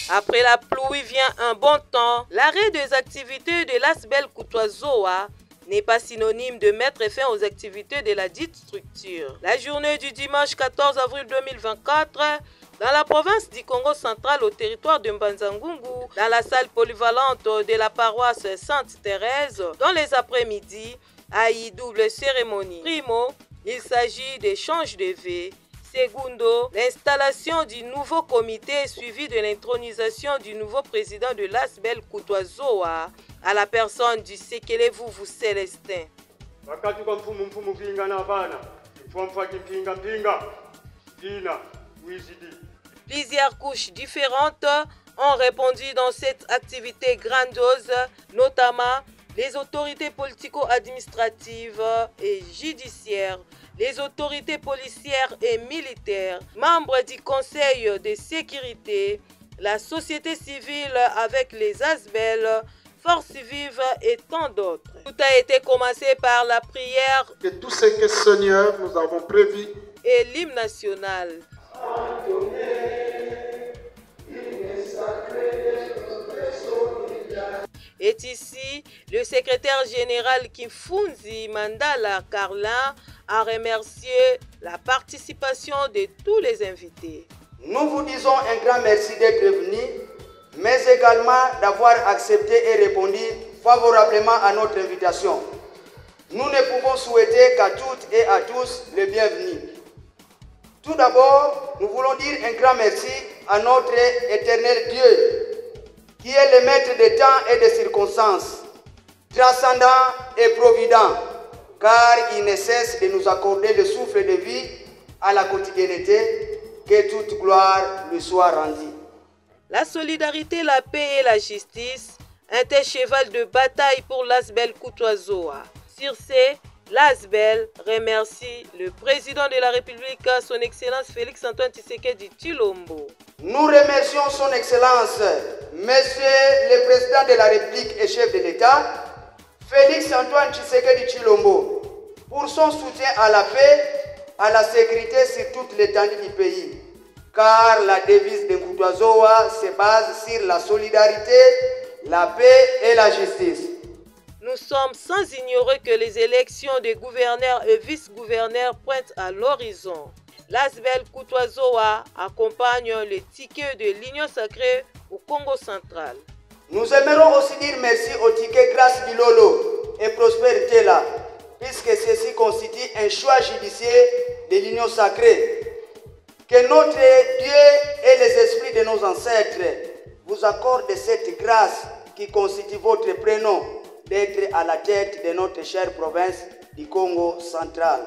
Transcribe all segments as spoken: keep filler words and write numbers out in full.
Après la pluie vient un bon temps. L'arrêt des activités de l'A S B L Kutuazoa n'est pas synonyme de mettre fin aux activités de la dite structure. La journée du dimanche quatorze avril deux mille vingt-quatre, dans la province du Kongo Central, au territoire de Mbanza-Ngungu, dans la salle polyvalente de la paroisse Sainte Thérèse, dans les après-midi, a eu double cérémonie. Primo, il s'agit d'échange de vœux. Secondo, l'installation du nouveau comité suivi de l'intronisation du nouveau président de l'A S B L Kutuazoa, à la personne du Sekele Vuvu Célestin. Bakatuka mfumu, mfumu vinga na bana, mfwamfwa kimpinga mpinga, dina, wizidi. Plusieurs couches différentes ont répondu dans cette activité grandiose, notamment les autorités politico-administratives et judiciaires, les autorités policières et militaires, membres du Conseil de sécurité, la société civile avec les A S B L, Force Vive et tant d'autres. Tout a été commencé par la prière. Que tout ce que, Seigneur, nous avons prévu. Et l'hymne national. Est ici, le secrétaire général Kimfunzi Mandala Carlin a remercié la participation de tous les invités. Nous vous disons un grand merci d'être venus, mais également d'avoir accepté et répondu favorablement à notre invitation. Nous ne pouvons souhaiter qu'à toutes et à tous le bienvenu. Tout d'abord, nous voulons dire un grand merci à notre éternel Dieu, qui est le maître des temps et des circonstances, transcendant et provident, car il ne cesse de nous accorder le souffle de vie à la quotidienneté. Que toute gloire lui soit rendue. La solidarité, la paix et la justice, un tel cheval de bataille pour l'A S B L Kutuazoa. Sur ce, l'A S B L remercie le président de la République, son Excellence Félix Antoine Tshisekedi Tshilombo. Nous remercions son Excellence, Monsieur le Président de la République et chef de l'État, Félix Antoine Tshisekedi Tshilombo, pour son soutien à la paix, à la sécurité sur toute l'étendue du pays. Car la devise de Kutuazoa se base sur la solidarité, la paix et la justice. Nous sommes sans ignorer que les élections des gouverneurs et vice-gouverneurs pointent à l'horizon. L'A S B L Kutuazoa accompagne le ticket de l'Union sacrée au Kongo central. Nous aimerons aussi dire merci au ticket Grâce Bilolo et Prospère Tela, puisque ceci constitue un choix judicieux de l'Union sacrée. Que notre Dieu et les esprits de nos ancêtres vous accordent cette grâce qui constitue votre prénom d'être à la tête de notre chère province du Kongo central,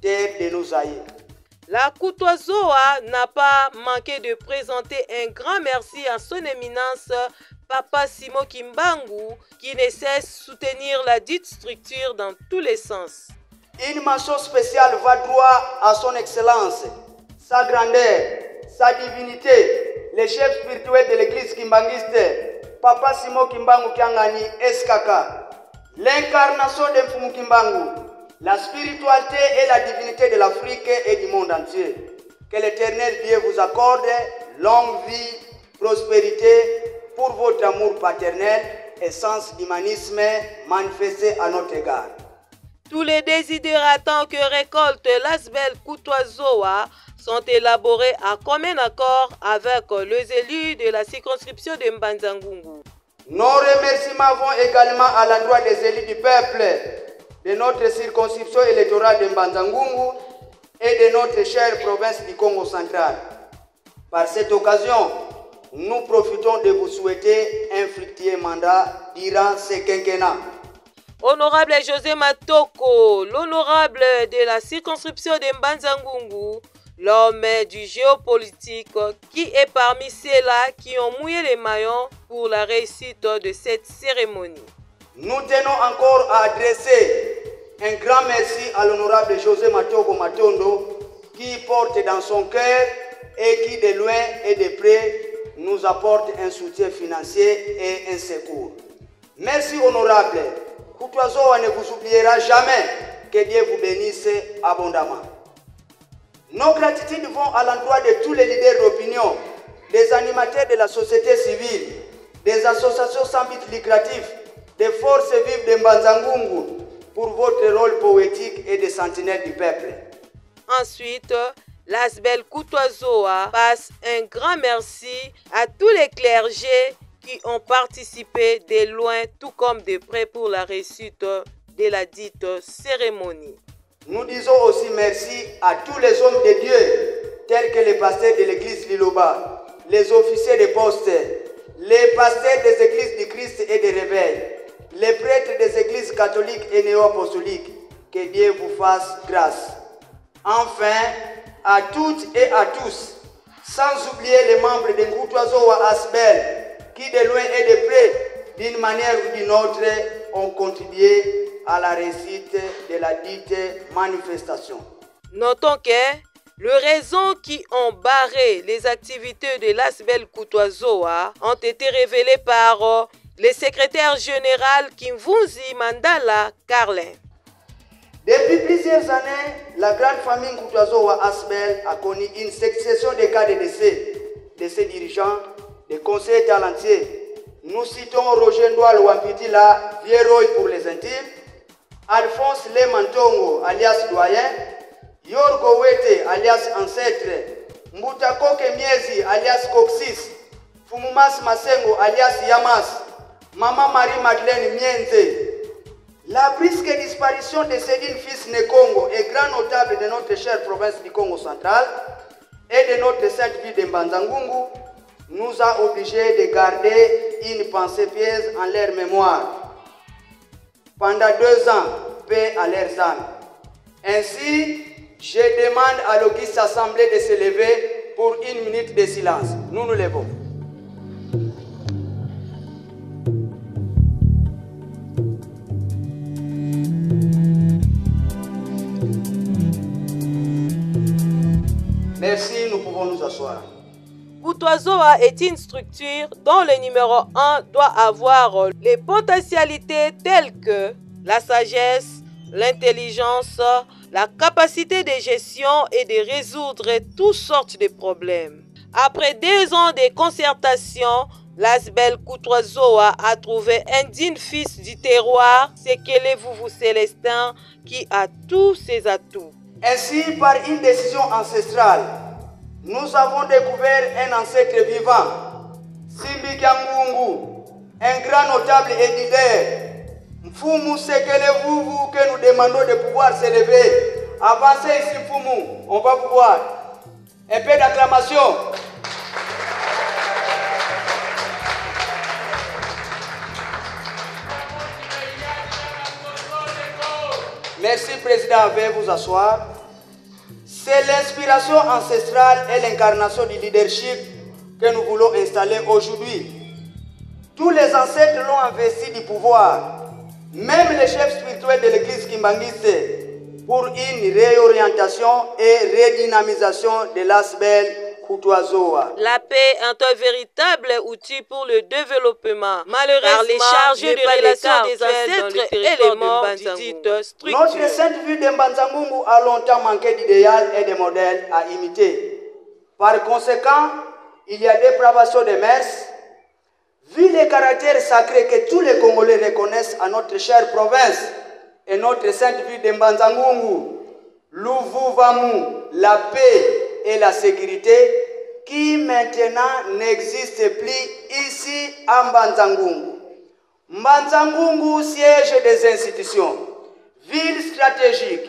terre de nos aïeux. La Kutuazoa n'a pas manqué de présenter un grand merci à son éminence, Papa Simon Kimbangu, qui ne cesse soutenir la dite structure dans tous les sens. Une mention spéciale va droit à son excellence, sa grandeur, sa divinité, le chef spirituel de l'église kimbanguiste, Papa Simon Kimbangu Kiangani S K K, l'incarnation de Mfumu Kimbangu, la spiritualité et la divinité de l'Afrique et du monde entier. Que l'Éternel Dieu vous accorde longue vie, prospérité pour votre amour paternel et sens d'humanisme manifesté à notre égard. Tous les désidératants que récolte l'A S B L Kutuazoa sont élaborés à commun accord avec les élus de la circonscription de Mbanza-Ngungu. Nos remerciements vont également à l'endroit des élus du peuple de notre circonscription électorale de Mbanza-Ngungu et de notre chère province du Kongo central. Par cette occasion, nous profitons de vous souhaiter un fructueux mandat durant ce quinquennat. Honorable José Matoko, l'honorable de la circonscription de Mbanza-Ngungu, l'homme du géopolitique, qui est parmi ceux-là qui ont mouillé les maillots pour la réussite de cette cérémonie. Nous tenons encore à adresser un grand merci à l'honorable José Matoko Matondo qui porte dans son cœur et qui de loin et de près nous apporte un soutien financier et un secours. Merci honorable. Kutu Azowa ne vous oubliera jamais. Que Dieu vous bénisse abondamment. Nos gratitudes vont à l'endroit de tous les leaders d'opinion, des animateurs de la société civile, des associations sans but lucratif, des forces vives de Mbanza-Ngungu pour votre rôle poétique et de sentinelle du peuple. Ensuite, l'Asbel Kutu Azowa passe un grand merci à tous les clergés qui ont participé de loin tout comme de près pour la réussite de la dite cérémonie. Nous disons aussi merci à tous les hommes de Dieu, tels que les pasteurs de l'église Liloba, les officiers de poste, les pasteurs des églises du Christ et de Réveil, les prêtres des églises catholiques et néo-apostoliques. Que Dieu vous fasse grâce. Enfin, à toutes et à tous, sans oublier les membres de Nkutu Azowa Asbel, qui de loin et de près, d'une manière ou d'une autre, ont contribué à la réussite de la dite manifestation. Notons que les raisons qui ont barré les activités de l'Asbel Kutu Azowa ont été révélées par euh, le secrétaire général Kimvunzi Mandala Carlin. Depuis plusieurs années, la grande famille Nkutu Azowa Asbel a connu une succession de cas de décès de ses dirigeants, de conseillers talentueux. Nous citons Roger Ndwal Wampitila, Vieux Roy pour les intimes, Alphonse Lema Ntongo, alias Doyen, Yorgo Wete, alias Ancêtre, Mbuta Koke Miezi, alias Coccyx, Mfumu Mas Masengo, alias Yamas, Maman Marie-Madeleine Mienze. La brusque disparition de Cédine Fils Ne Kongo, un grand notable de notre chère province du Kongo Central et de notre sainte ville de Mbanza-Ngungu, nous a obligés de garder une pensée pieuse en leur mémoire. Pendant deux ans, paix à leurs âmes. Ainsi, je demande à l'auguste assemblée de se lever pour une minute de silence. Nous nous levons. Merci, nous pouvons nous asseoir. Kutu Azowa est une structure dont le numéro un doit avoir les potentialités telles que la sagesse, l'intelligence, la capacité de gestion et de résoudre toutes sortes de problèmes. Après deux ans de concertation, l'Asbel Kutu Azowa a trouvé un digne fils du terroir, Sekele Vuvu Célestin, qui a tous ses atouts. Ainsi, par une décision ancestrale, nous avons découvert un ancêtre vivant, Simbi Kiangungu, un grand notable et leader, Mfumu Sekele Vuvu, que nous demandons de pouvoir se lever. Avancez ici, Mfumu, on va vous voir. Un peu d'acclamation. Merci, Président. Veuillez vous asseoir. C'est l'inspiration ancestrale et l'incarnation du leadership que nous voulons installer aujourd'hui. Tous les ancêtres l'ont investi du pouvoir, même les chefs spirituels de l'église kimbanguiste, pour une réorientation et redynamisation de l'Asbel Kutu Azowa. La paix est un véritable outil pour le développement. Malheureusement, par les charges de relations des ancêtres et les morts du dite structure. Notre sainte ville de Mbanza-Ngungu a longtemps manqué d'idéal et de modèle à imiter. Par conséquent, il y a dépravation des mœurs. Vu le caractère sacré que tous les Congolais reconnaissent à notre chère province et notre sainte ville de Mbanza-Ngungu, luvuvamu, la paix et la sécurité, qui maintenant n'existe plus ici à Mbanza-Ngungu. Mbanza-Ngungu, siège des institutions, ville stratégique,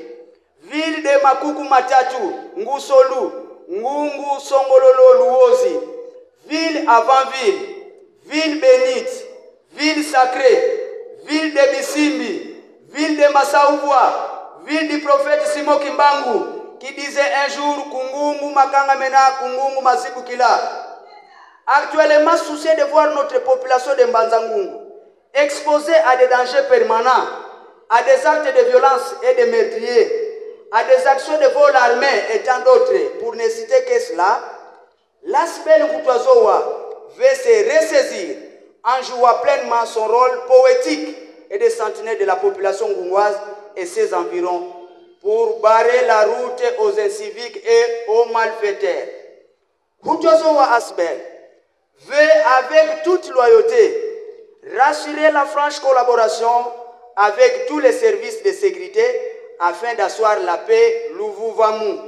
ville de Makuku Matatu, Ngusolu, Ngungu, Songololo, Luozi, ville avant ville, ville bénite, ville sacrée, ville de Bisimbi, ville de Masauvwa, ville du prophète Simon Kimbangu, qui disait un jour: Kungungu makangamena, Kungungu mazibukila. Actuellement soucieux de voir notre population de Mbanza-Ngungu exposée à des dangers permanents, à des actes de violence et de meurtriers, à des actions de vol armé et tant d'autres, pour ne citer que cela, l'A S B L Nkutuazowa veut se ressaisir en jouant pleinement son rôle poétique et de sentinelle de la population ngungoise et ses environs pour barrer la route aux inciviques et aux malfaiteurs. Nkutuazowa A S B L veut, avec toute loyauté, rassurer la franche collaboration avec tous les services de sécurité afin d'asseoir la paix, luvuvamu,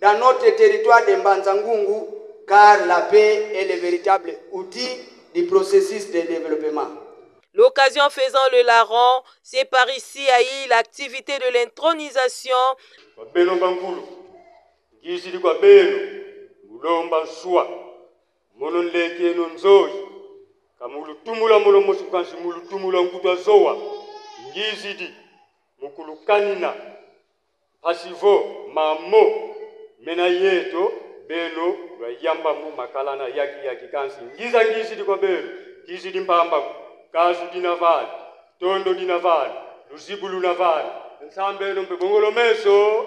dans notre territoire de Mbanza-Ngungu, car la paix est le véritable outil du processus de développement. L'occasion faisant le larron, c'est par ici, Aï, l'activité de l'intronisation. Kwa beno bankulu, ngizidi kwa beno, mu lomba nswa. Mono nleke eno nzoyi, ka mu lutumula mono mosi, kansi mu lutumula Nkutuazowa. Ngizidi mu kulukanina, mpasi vo mambu mena yeto, beno lwayamba mo makalana yaki yaki, kansi ngiza ngizidi kwa beno, kizidi mpamba ko. Kazu dina vana, tondo dina vana, luzibu luna vana. Nsamb'eno mpe bongolo meso.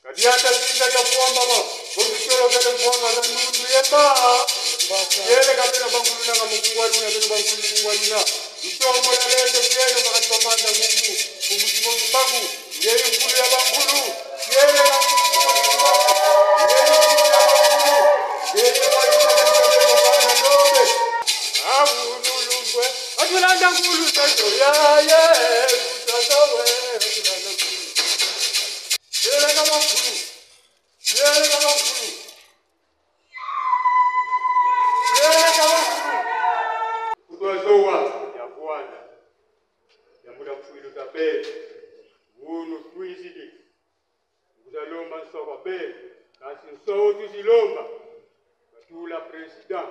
Ka diata sinza kia fwambama, vo tusolokele mvwanga za ndundu ye mba. Kieleka beno bankulu nanga mu kungwaluna, beno bankulu mu kungwaluna. Lutombo lwa lendo kieno pakati kwa Mbanza-Ngungu, ku mutima kimbangu, ngeye nkulu ya bankulu. Kieleka ku mutima kimbangu, ngeye nkulu ya bankulu. Ngeye wa inda kwa Mbanza Ndombe. Awu nulungwe, atulanda nkulu zeto yaye, kutaza we, atulanda nkulu. Kieleka bankulu, kieleka bankulu, kieleka bankulu. Nkutuazowa ya Rwanda, ya muna mfwilu za beno, wunu twizidi. Nkuza lomba nswa kwa beno, kansi nswa wo twizi lomba, batula président.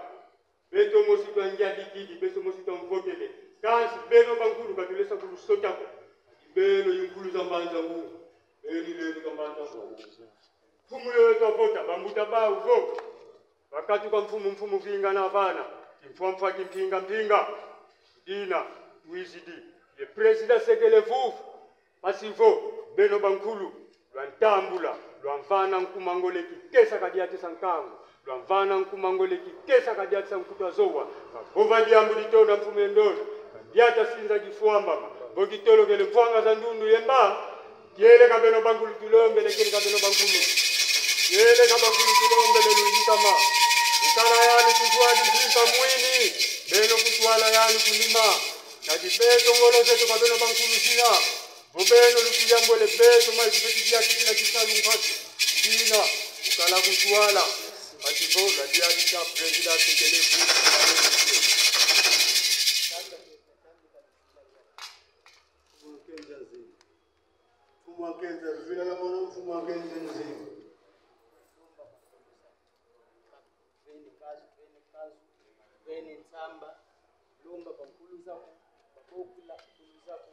Beto mosi twangyadikidi, beto mosi twanvotele. Kansi beno bankulu ka tulesa kulusota ko. Ati beno i nkulu za Mbanza-Ngungu. Beno i lelo za Mbanza-Ngungu. Mfumu yoyo twavota, bambuta bawu vo: Vakatuka mfumu, mfumu vingana vana, kimfwamfwa, kimpingampinga. Dina twizidi ye président sekele vuvu. Mpasi vo beno bankulu lwantambula, lwamvana nkuma ngole kikesa kadiatisa nkangu, lwamvana nkuma ngole kikesa kadiatisa Nkutuazowa. Vavova diambu ditonda mfumu ye ndondo, kadiata sinza kifwambama, vo kitolokele mvwanga za ndundu ye mba. Kieleka beno bankulu tulombele, kieleka beno bankulu. Kieleka bankulu tulombele, luyikama. Kutala yandi kuntwadi mpimpa mwini, beno kuntwala yandi ku nima. Kadi beto ngolo zeto kwa beno bankulu zina. Vo beno lutuyambwele beto, mai kupeti diatikila kisalu nkatu. Dina, kukala kuntwala. Ati vo lwadiatisa président sekele vuvu. Mfumu a Nkenza Nzinga. Mfumu a Nkenza, luvilanga mono, Mfumu a Nkenza Nzinga. Veni kazu, veni kazu, veni nsamba, lomba bankulu zaku, babokila nkulu zaku,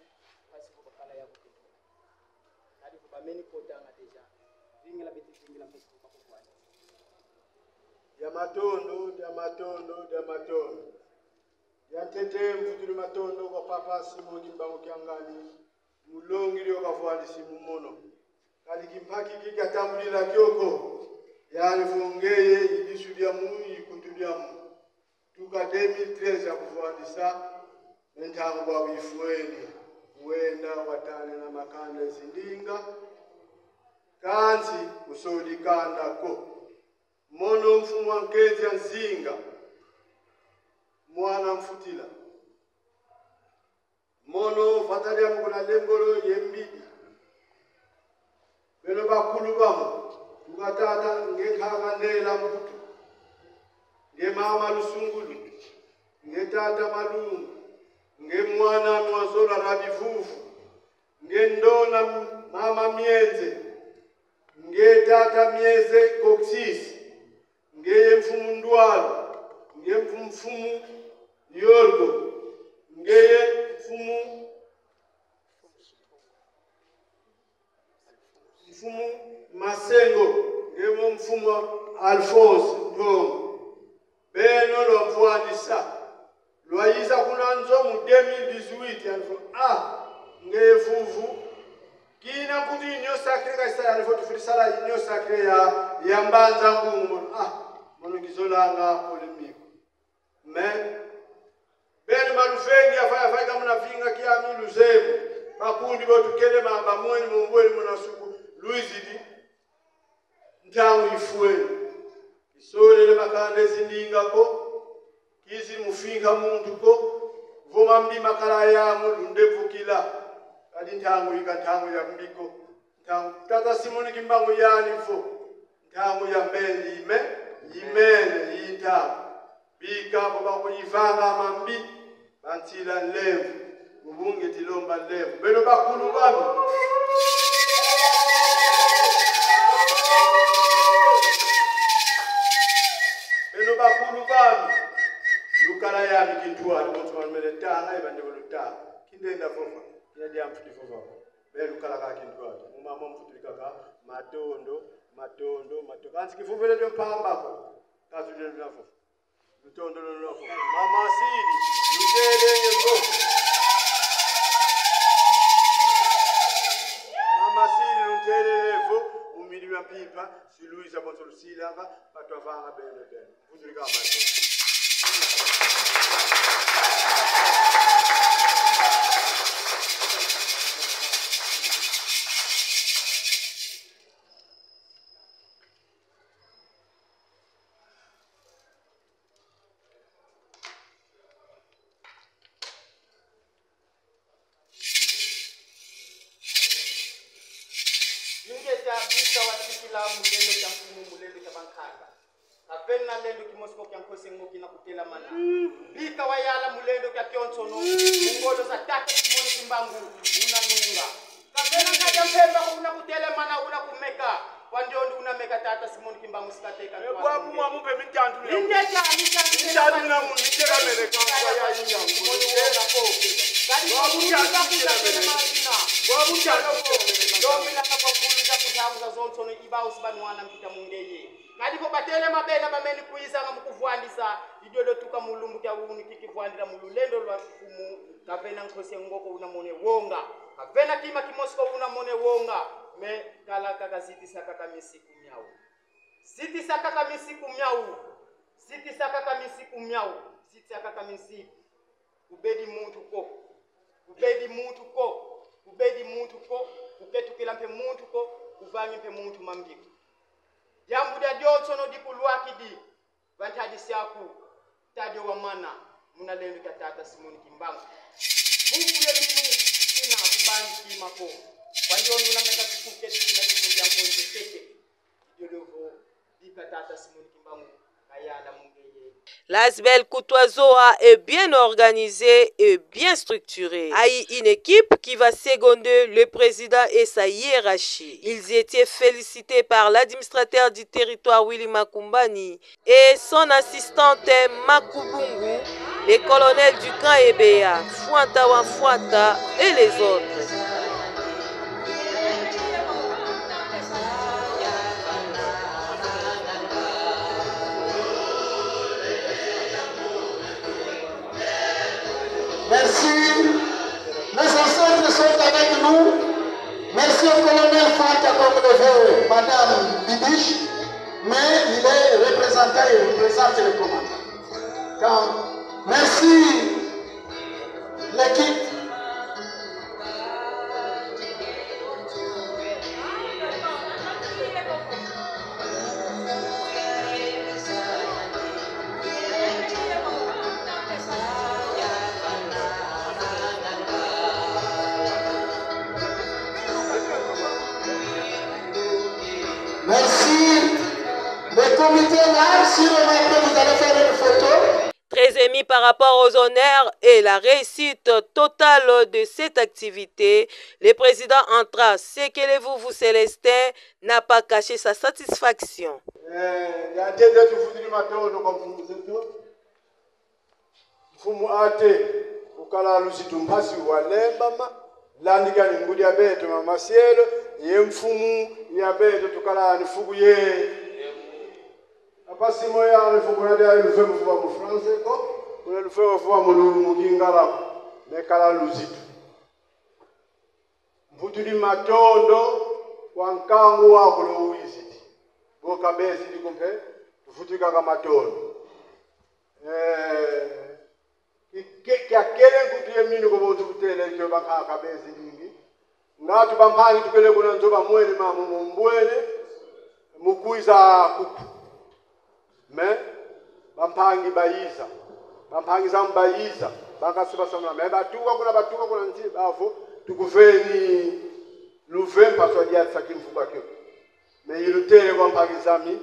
mpasi vo bakala yaku te. Kadi vo bameni kotanga déjà, vingila beti vingila mpasi vo bakukwani. Dia matondo, dia matondo, dia matondo. Dia ntete mvutudi matondo kwa Papa Simon Kimbangu Kiangani, mulongi dio kavwandisi mu mono. Kadi kimpaki ki kiatambudila kio ko, yandi vo ngeye i disu diamu, i kutu diamu. Tuka deux mille treize akuvwandisa, me ntangu bwa bifweni, wenda watanina makanda zindinga, kansi usodi kanda ko. Mono Mfumu a Nkenza Nzinga, mwana mfutila. Mono vata diamu kuna lembolo ye mbidi. Beno bakulu bamu, tuka tata nge Nkaka Ndela Mputu, nge mama Lusungulu, nge tata Malungu, nge mwana Mwazola Rabivuvu, nge ndona mama Mienze, nge tata Mienze Koksis, ngeye mfumu Ndwala, ngeye mfumu, mfumu Yorgo, ngeye mfumu, mfumu Masengo, ngeye mfumu Alphonse Ndongo. Beno lwamvwandisa. Lwayiza kuna nzo mu deux mille dix-huit, yandi vo: ah, ngeye vuvu, kina nkutu union sacrée ka isala, yandi vo: tufweti sala union sacrée ya, ya Mbanza Ngungu. Mono: ah, mono kizolanga polémique. Mais beno maluvengi, yafwa, yafwa, ka muna vinga kiame luzeye vo bakundi bo tukele ma, bamweni mu mbwele muna suku, lwizidi. Ntangu ifwene. Kisolele makanda ezi ndinga ko, kizi mu finga muntu ko, vo mambi makala yamu, lundevukila. Kadi ntangu yi ka ntangu ya mbi ko. Ntangu Tata Simon Kimbangu yandi vo: ntangu ya mbi ime, imene, yi ntangu. Bika vo bakuyivanga mambi, banzila nlemvo, mu bungi tilomba nlemvo. Beno bakulu bami. Beno bakulu bami. Lukala yami kintwadi, bonso bamene tanga, ye bande lutanga. Kindenda vova, kina diambu fweti vova. Beno lukala kaka kintwadi. Mu mama mfutuli kaka matondo, matondo, matondo. Kansi kivovele dio mpamba ko. Kansi dio mpamba. Lutondo lolo. Mama Sidi, lutelele vo. Mama Sidi, lutelele vo. Mu midi mia mpimpa, si lwiza bonso lusilanga, batwa vanga beno beno. Mvutuli kaka matondo. Ingeta, bika wasikila mu lendo kia mfumu, mu lendo kia bankaka. Ka vena lendo kimosi ko kia nkwese ngo kina kutelamana. Bika wayala mu lendo kia kionsono, mu ngolo za Tata Simon Kimbangu, una nunga. Ka vena nza dia mpemba ko una kutelamana, una kumeka. Kwa ndioyo una meka Tata Simon Kimbangu si kateka. E bwabu mwa mpe mintantu na. Ingeta, mintantu na. Mintantu na mu, mitelamene kwa ya inga. Simon wonga ko. Kadi bwabu kwa mintantu mitelamene. Bwabu kwa mintantu mitelamene. Ndio mina kwa nkulu za kuntangu za zonsono, i bawu si banwana mpita mu ngeye. Kadi vo batele mabena bameni kwizanga mu kuvwandisa, i diodio tuka mu lumbu kia wunu kiki vwandila mu lulendo lwa mfumu, ka vena nkwese ngo ko una mona wonga. Ka vena kima kimosi ko una mona wonga. Mais tala kaka, zitisa kaka misiku miau. Zitisa kaka misiku miau. Zitisa kaka misiku miau. Zitisa kaka misiku. Kubedi muntu ko. Kubedi muntu ko. Kubedi muntu ko. Kuketukila mpe muntu ko. Kuvangi mpe muntu mambi ko. Diambu dia dionsono dikulwakidi va ntadisi aku, tadio wamana, muna lendo kia Tata Simon Kimbangu. Vuvu ye minu, kina kubangi kima ko. Kwa ndioyo una meka kikuke, kina kikuke dia nkonde tete. Diodio vo, bika Tata Simon Kimbangu kayala mu ngeye. L'A S B L Kutuazoa est bien organisée et bien structurée. A une équipe qui va seconder le président et sa hiérarchie. Ils étaient félicités par l'administrateur du territoire, Willy Makumbani, et son assistante Makubungu, les colonels du camp Ebea, Fwanta wa Fwanta et les autres. Merci. Nos ancêtres sont avec nous. Merci au colonel Fwanta, comme le veut Madame Bibiche, mais il est représentant et représente le commandant. Donc, merci l'équipe. Merci. Le comité là, si on a, vous allez faire une photo. Très ému par Par rapport aux honneurs et la réussite totale de cette activité, le président Antra Sekele Vuvu Célestin n'a pas caché sa satisfaction. Eh, ya ntete tuvutudi matondo kwa mfumu zeto. Mfumu A T, ukala luzitu mpasi walembama, landika ni ngudi ya beto mama Cielo, ye mfumu ya beto tukala ni fuku ye. Apa simo ya ni fuku na dia luve mu fuba mu français ko, kuna luve mu fuba mu lu-, mu kingala ko, me kala luzitu. Mvutudi matondo kwa nkangu waku lo wizidi. Bo kabezidi ko mpe, tuvutudi kaka matondo. Eh, ki-, ke-, kia kele nkutu ye minu ko bonso kutele kio bakaka bezidingi. Ngatu bampangi tukele kuna nzo bamwene mamo mombwene, mu kwiza kuku. Mais, bampangi bayiza. Bampangi zame bayiza. Bankasi basamuna. Mais batuka kuna, batuka kuna nti, bavo, tukuveni luve mpasi wa diatisa kimfuka kio. Mais ilutele kwa mpangi zame,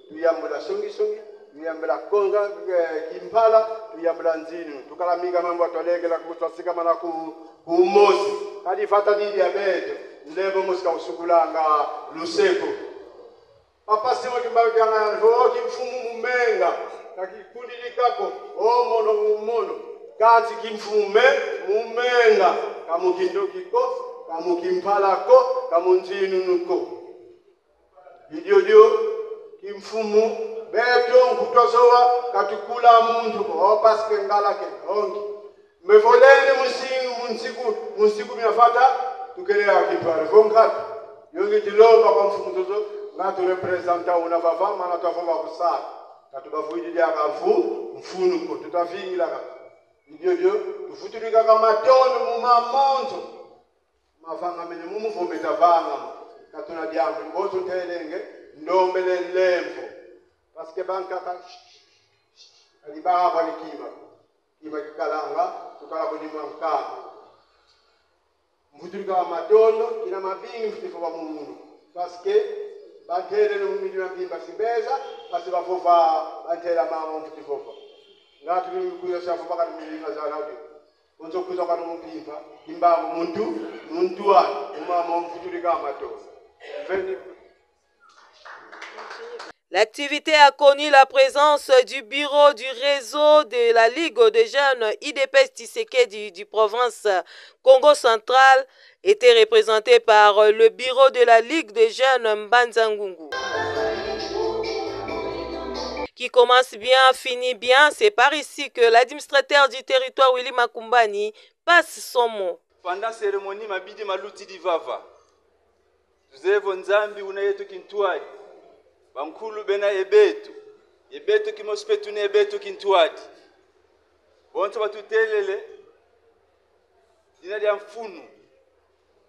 tuyambula songi-songi, tuyambula konga, eh, kimpala, tuyambula nzinu. Tukala mika mambu twalekela ku, twasikamana ku, ku mosi. Kadi vata didi ya beto, nlemvo mosi ka usukulanga luseko. Papa Simon Kimbangu kiana vo kimfumu mu menga, ka kikundidi kaka ko, o mono mu mono. Kansi kimfumu me, mu menga, ka mu kindoki ko, ka mu kimpala ko, ka mu nzinunu ko. Diodio, kimfumu, beto nkutu zowa, ka tukula muntu ko, o parce que ngala ke, ongi. Me vo lende mu nsi-, mu nsiku, mu nsiku mia vata, tukele ya kintwari. Vo nkatu, yo ngiti lomba kwa mfumu zozo, ngatu representa una vava, mana twavova kusala. Ka tubavwidi diaka mfu-, mfunu ko, tutavingila kaka. Diodio, tuvutudi kaka matondo mu mamonso. Mavanga mene mu muvometa vanga, ka tuna diambu, bonso ntelenge, ndombele nlemvo. Parce que bankaka, ali baba ni kima. Kima kikalanga, tukala kuni mwa nkama. Mvutudi kaka matondo, kina mavingi mfweti vova mu munu. Parce que, bantele no mu midi mia mbimba si beza, parce que bavova, bantela mama mfweti vova. Ngatu ni kuya sa vova kani milinga za radio. Bonso kwiza kwa mu mpimpa, Kimbangu muntu, muntu wa, uma mo mvutudi kaka matondo. Veni. L'activité a connu la présence du bureau du réseau de la Ligue des jeunes I D P S Tshisekedi du province Kongo Central, était représenté par le bureau de la Ligue des jeunes Mbanza Ngungu. Qui commence bien, finit bien, c'est par ici que l'administrateur du territoire, Willy Makumbani, passe son mot. Pendant cérémonie, mabidi malutidi vava. Tuzeye vo Nzambi una yeto kintwadi. Bankulu bena ye beto. Ye beto kimosi mpe tuna ye beto kintwadi. Bonso batutelele, dina dia mfunu.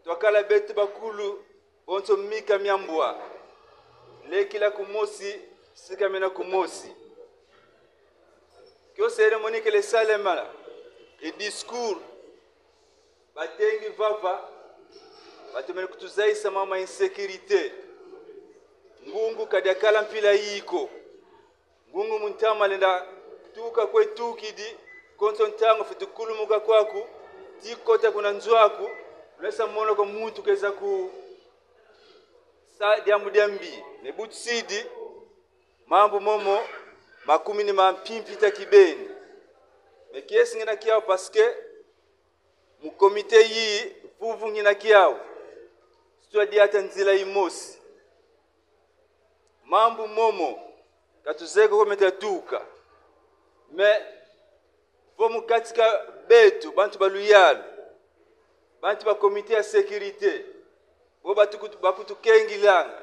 Twakala beto bakulu, bonso mika mia mbwa. Lekila kumosi, sikamena kumosi. Kio cérémonie kele salamana, e discours batengi vava, batomene kutuzayisa mama insécurité. Ngungu ka diakala mpila yi ko. Ngungu mu ntama lenda tuka kwe tukidi, konso ntangu fweti kulumuka kwaku, tii kota kuna nzo aku, lwesa mona kwa muntu keza ku sa diambu diambi. Ne bu tusidi, mambu momo, makumini ma mpimpi ta kibeni. Mais kiese ngina kiau parce que mu comité yi, vuvu ngina kiau. Si twadiata nzila yimosi. Mambu momo, ka tuzeye ko kwe meta tuka. Mais, vo mu kati ka beto, bantu ba luyalu, bantu ba comité ya sécurité, vo batukutu-, bakutukengilanga,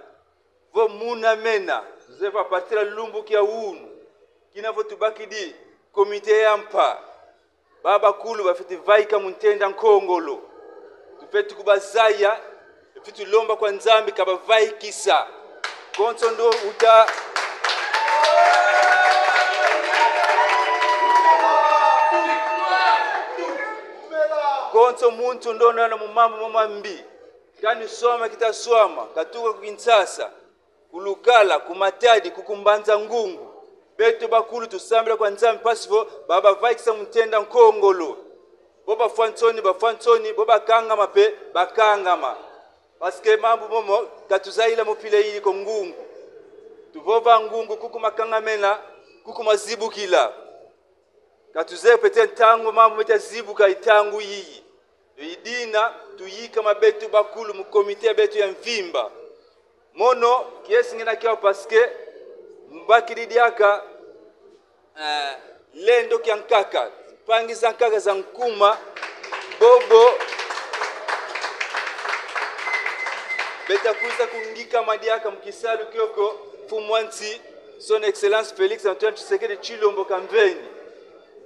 vo muna mena, tuzeye vo à partir ya lumbu kia unu, kina vo tubakidi comité ya mpa. Ba bakulu bafweti vaika mu ntenda nkongolo. Tufweti kubazaya, tufweti lomba kwa Nzambi kabavaikisa. Konso ndo uta-, konso muntu ndo nana mu mambu mamambi. Kani swama kita swama, katuka ku Kinshasa, ku Lukala, ku Matadi, ku, ku Mbanza Ngungu. Beto bakulu tusambila kwa Nzambi mpasi vo ba bavaikisa mu ntenda nkongolo. Bo bafwa nsoni, bafwa nsoni, bo bakangama mpe bakangama. Parce que mambu momo ka tuzayila mu mpila yiyi ko, ngungu. Tuvova ngungu, kuku makangamena, kuku mazibukila. Ka tuzeye peut-être ntangu mambu meta zibuka i ntangu yiyi. Yo i dina tuyikama beto bakulu mu comité ya beto ya mvimba. Mono kiese ngina kiau parce que mbakidi diaka, eh, lendo kia nkaka, mpangi za nkaka za nkuma, bobo beta kwiza kungikama diaka mu kisalu kiokio, mfumu a nsi, Son Excellence Félix Antoine Tshisekedi Tshilombo Kamveni.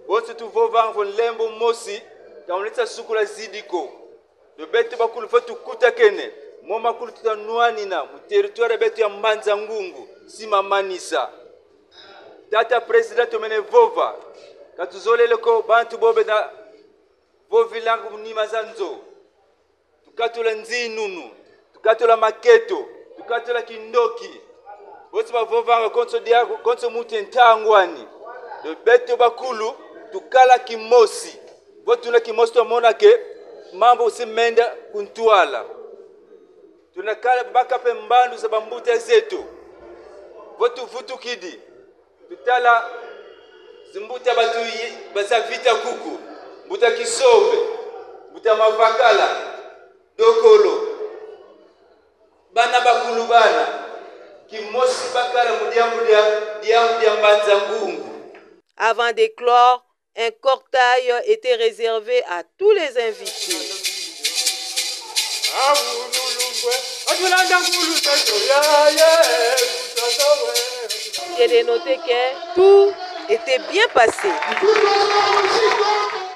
Bonso tuvovanga vo nlembo mosi ka mu lenda sukula zidi ko. Yo beto bakulu vo tukutakene, mo makulu tuta nwanina mu territoire ya beto ya Mbanza Ngungu, si mamanisa. Tata Président, tomene vova, ka tuzolele ko bantu bo bena vovilanga mu nima za nzo. Tukatula nzinunu, tukatula maketo, tukatula kindoki. Bonso bavovanga konso dia, konso muntu ye ntangu ani. Yo beto bakulu tukala kimosi. Vo tuna kimosi twamona que mambu si menda ku ntwala. Tuna kala baka mpe mbandu za bambuta zeto. Vo tuvutukidi, tutala zimbuta batu yi-, ba za Vita Kuku, mbuta Kisombe, mbuta Mavakala, Dokolo, bana bakulu bana, kimosi bakala mu diambu dia, diambu dia Mbanza Ngungu. Avant d'éclore, un cortège était réservé à tous les invités. C'est de noter que tout était bien passé.